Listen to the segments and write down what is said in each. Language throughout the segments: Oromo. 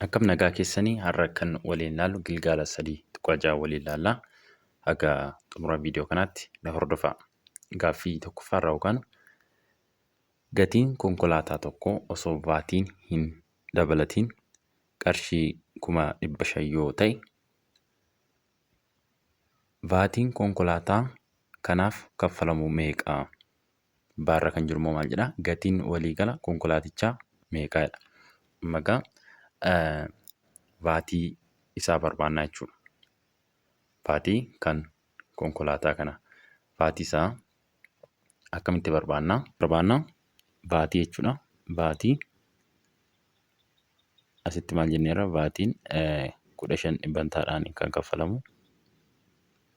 Akkam nagaa keessanii? Har'a kan waliin ilaallu gilgaala 3.6 waliin ilaallaa. Haga xumura viidiyoo kanaatti na hordofaa. Gaaffii tokkoffaarraa yookaan gatiin konkolaataa tokkoo osoo vaatiin hin dabalatiin qarshii 500,000 yoo ta'e, vaatiin konkolaataa kanaaf kaffalamu meeqa? Baarra kan jiru immoo maal jedhaa? Gatiin waliigala konkolaatichaa meeqa jedha. Amma egaa vaatii isaa barbaannaa jechuudha. Vaatii kan konkolaataa kana. Vaatii isaa akkamitti barbaannaa? Barbaannaa vaatii jechuudha. Vaatii asitti maal jenneerra? Vaatiin 15 dhibbantaadhaan kan kaffalamu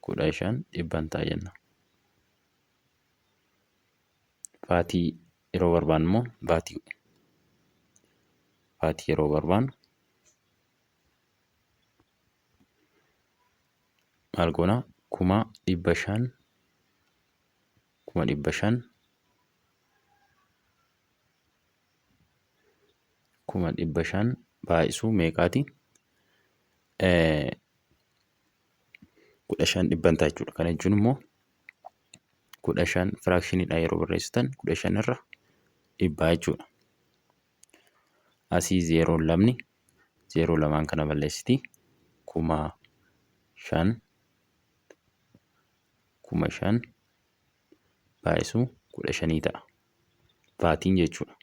15 dhibbantaa jenna. Vaatii yeroo barbaannu immoo vaatii yeroo barbaannu maal goona? 500,000, 500,000, 500,000 baay'isuu meeqaati? 15 dhibbantaa jechuudha. Kana jechuun immoo 15 firaakshiniidhaan yeroo barreessitan 15 irra dhibbaa jechuudha. Asii zeeroon lamni zeeroo lamaan kana balleessiti. 5,000, 5,000 baay'isuu 15 ta'a. Vaatiin jechuudha.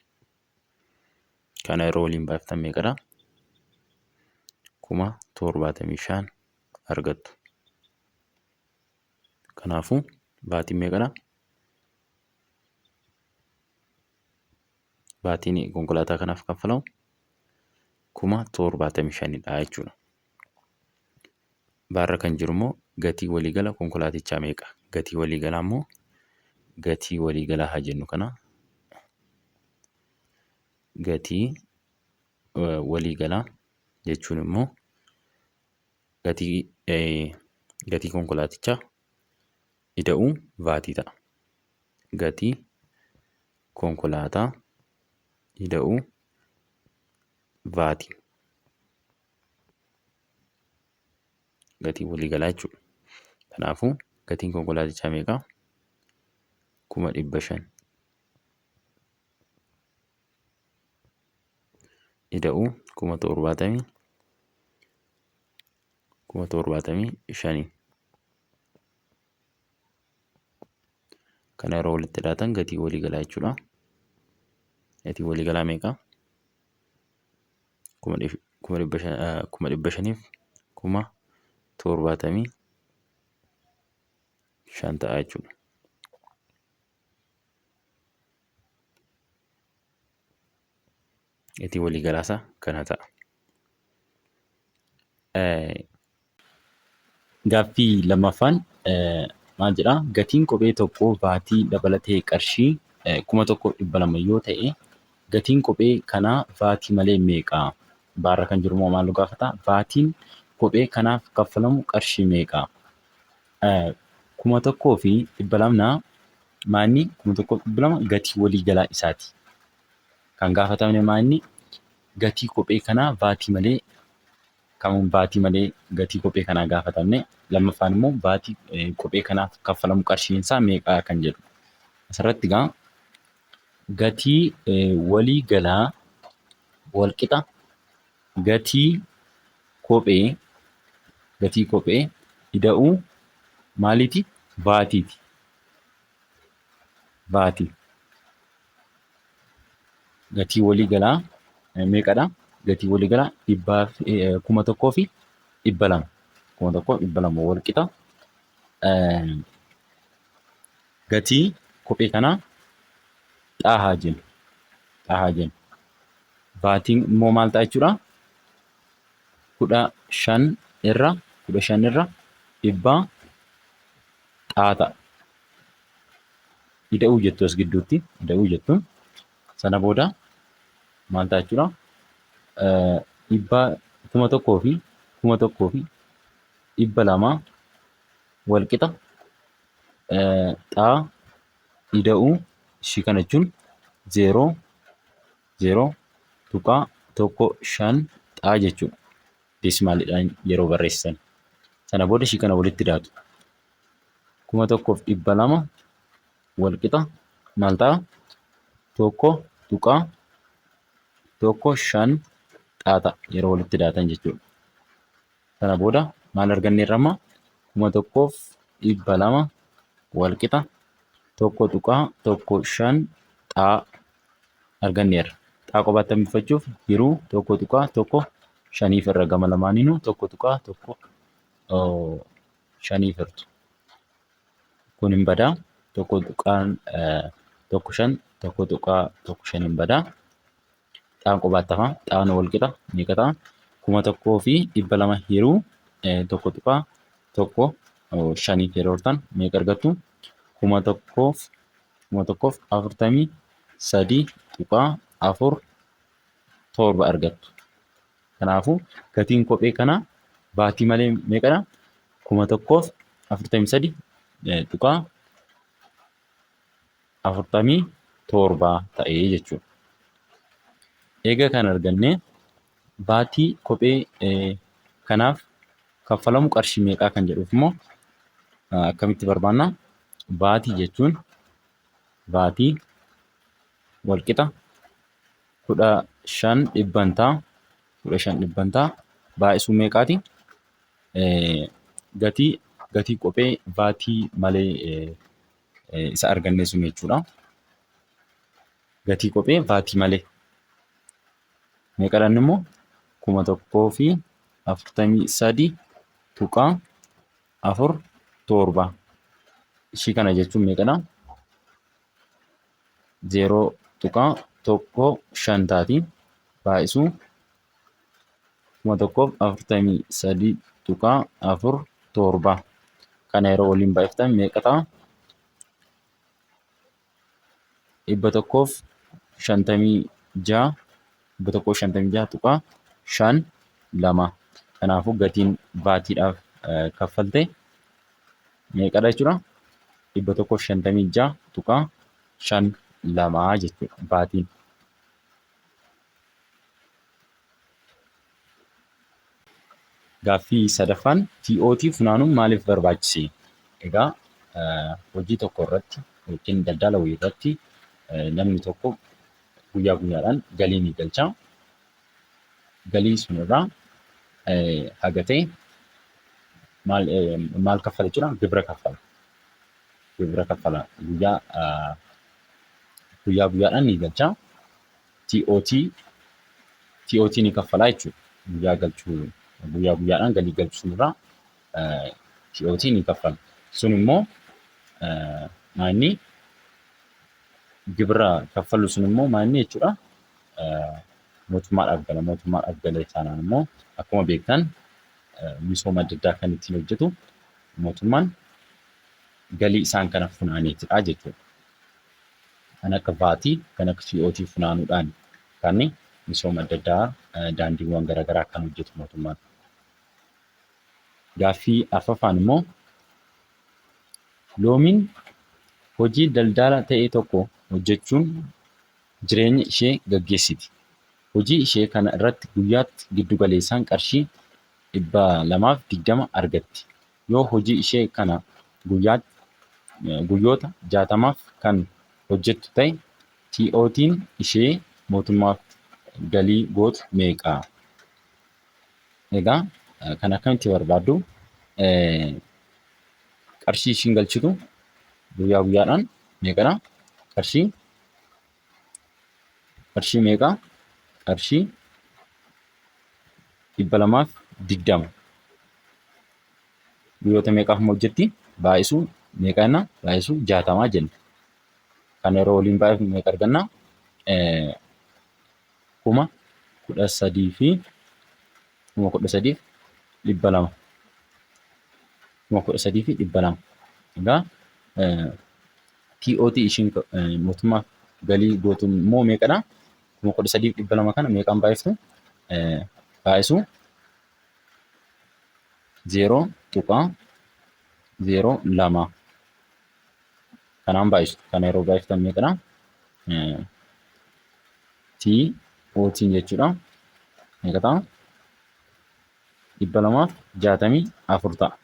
Kana yeroo waliin baay'iftan meeqadha? 75,000 argattu. Kanaafuu vaatiin meeqadha? Vaatiin konkolaataa kanaaf kaffalamu 75,000dha jechuudha. Baarra kan jiru immoo gatii waliigala konkolaatichaa meeqa? Gatii waliigalaa immoo gatii waliigalaa haa jennu kana. Gatii waliigalaa jechuun immoo gatii konkolaatichaa ida'uu vaatii ta'a. Gatii konkolaataa ida'uu vaatii. Gatii waliigalaa jechuudha. Kanaafuu gatiin konkolaatichaa meeqa? 500,000 ida'uu 75,000. Kana yeroo walitti hidhaatan gatii waliigalaa jechuudha. Gatii waliigalaa meeqa? 575,000 ta'a jechuudha. Gatii waliigalaa isaa kana ta'a. Gaaffii lammaffaan maal jedhaa? Gatiin kophee tokkoo vaatii dabalatee qarshii 1,200 yoo ta'e, gatiin kophee kanaa vaatii malee meeqa? Baarra kan jiru immoo maal nu gaafata? Vaatiin kophee kanaaf kaffalamu qarshii meeqa? 1,200 maanni 1,200 gatii waliigalaa isaati. Kan gaafatamne maanni gatii kophee kanaa vaatii malee kan vaatii malee gatii kophee kanaa gaafatamne, lammaffaan immoo vaatii kophee kanaaf kaffalamu qarshiin isaa meeqa kan jedhu. Asirratti egaa gatii walii galaa walqixa gatii kophee ida'uu maaliiti? Vaatiiti. Vaatii. Gatii walii galaa meeqadha? Gatii walii galaa 1,200. 1,200 wal qixa gatii kophee kanaa xaa haa jennu. Xaa haa jennu. Vaatiin immoo maal ta'a jechuudha? 15 irra 15 irra dhibbaa xaa ta'a. Ida'uu jettu as gidduutti ida'uu jettu. Sana booda maal ta'a jechuudha? Dhibbaa 1,200 wal qixa xaa ida'uu ishii kana jechuun 0 0.15 Xaa jechuudha. Deesimaaliidhaan yeroo barreessitan. Sana booda ishii kana walitti daatu. 1200 wal qixa maal ta'a? 1.15 xaa ta'a yeroo walitti daatan jechuudha. Sana booda maal arganneerra amma? 1200 wal qixa 1.15 xaa arganneerra. Xaa qobaatti hambifachuuf hiruu 1.15f irra gama lamaaniinuu 1.15f hirtu. Kun hin badaa. 1.15 1.15 hin badaa. Xaan qobaatti hafa. Xaan wal qixa meeqa ta'a? 1200 hiruu 1.15f yeroo hirtan meeqa argattu? 1043.47 argattu. Kanaafuu gatiin kophee kanaa baatii malee meeqadha? 1043.47 ta'ee jechuudha. Eega kan argannee baatii kophee kanaaf kaffalamu qarshii meeqaa kan jedhuuf immoo akkamitti barbaanna? Baatii jechuun baatii walqixa 15 dhibbantaa 15 dhibbantaa baay'isuu meeqaati? Gatii gatii kophee baatii malee isa arganne sun jechuudha. Gatii kophee vaatii malee. Meeqadha inni immoo? 1043.47. Ishii kana jechuun meeqadha? 0.15 taati. Baay'isuu 1043.47. Kana yeroo waliin baay'iftan meeqa ta'a? 156, 156.52. Kanaafuu gatiin baatiidhaaf kaffalte meeqadha jechuudha? 156.52 jechuudha baatiin. Gaaffii sadaffaan TOT funaanuun maaliif barbaachise? Egaa hojii tokko irratti yookiin daldala wayii irratti namni tokko guyyaa guyyaadhaan galii ni galcha. Galii sun irraa haga ta'e maal maal kaffala jechuudha? Gibira kaffala. Gibira kaffala. Guyyaa guyyaa guyyaadhaan ni galcha. TOT TOT ni kaffalaa jechuudha. Guyyaa galchuu guyyaa guyyaadhaan galii galchu sunirraa TOT ni kaffala. Sun immoo maanni gibira kaffalu sun immoo maanni jechuudha. Mootummaadhaaf gala. Mootummaadhaaf gala taanaan immoo akkuma beektan misooma adda addaa kan ittiin hojjetu mootummaan galii isaan kana funaaneetidha jechuudha. Kan akka vaatii, kan akka TOT funaanuudhaan kan misooma adda addaa daandiiwwan garaagaraa kan hojjetu mootummaan. Gaaffii arfaffaan immoo loomiin hojii daldala ta'e tokko hojjechuun jireenya ishee gaggeessiti. Hojii ishee kana irratti guyyaatti giddu galeessaan qarshii 220 argatti. Yoo hojii ishee kana guyyaatti guyyoota 60f kan hojjettu ta'e TOT'n ishee mootummaaf galii gootu meeqa? Egaa kan akkamitti barbaaddu? Qarshii ishiin galchitu guyyaa guyyaadhaan meeqadha? Qarshii qarshii meeqa? Qarshii 220. Guyyoota meeqaaf hojjetti? Baay'isuu meeqa jenna? Baay'isuu 60 jenna. Kan yeroo waliin baay'ifnu meeqa arganna? 13,000 fi 13,200. 13,200. Egaa TOT ishiin mootummaaf galii gootu immoo meeqadha? 13,200 kana meeqaan baay'iftu? Baay'isuu 0.02 kanaan baay'istu. Kana yeroo baay'iftan meeqadha? T OT jechuudha. Meeqa ta'a? 264 ta'a.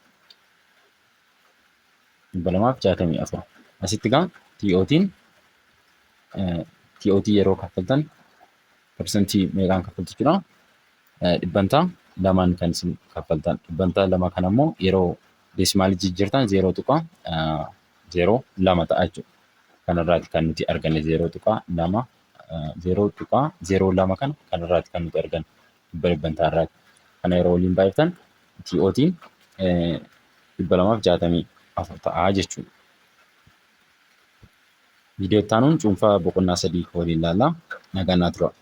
264. Asitti gaa TOT'n TOT yeroo kaffaltan persentii meeqaan kaffaltu jechuudha? 2% kan isin kaffaltan. 2% kana immoo yeroo deesimaalii jijjiirtan 0.02 ta'a jechuudha. Kanarraati kan nuti arganne 0.2, 0.02 kana kanarraati kan nuti arganne dhibba dhibbantaa irraati. Kana yeroo waliin baay'iftan TOT'n 264 ta'a jechuudha. Viidiyoo itti aanuun cuunfaa boqonnaa 3 waliin ilaalla. Nagaan naa turaa.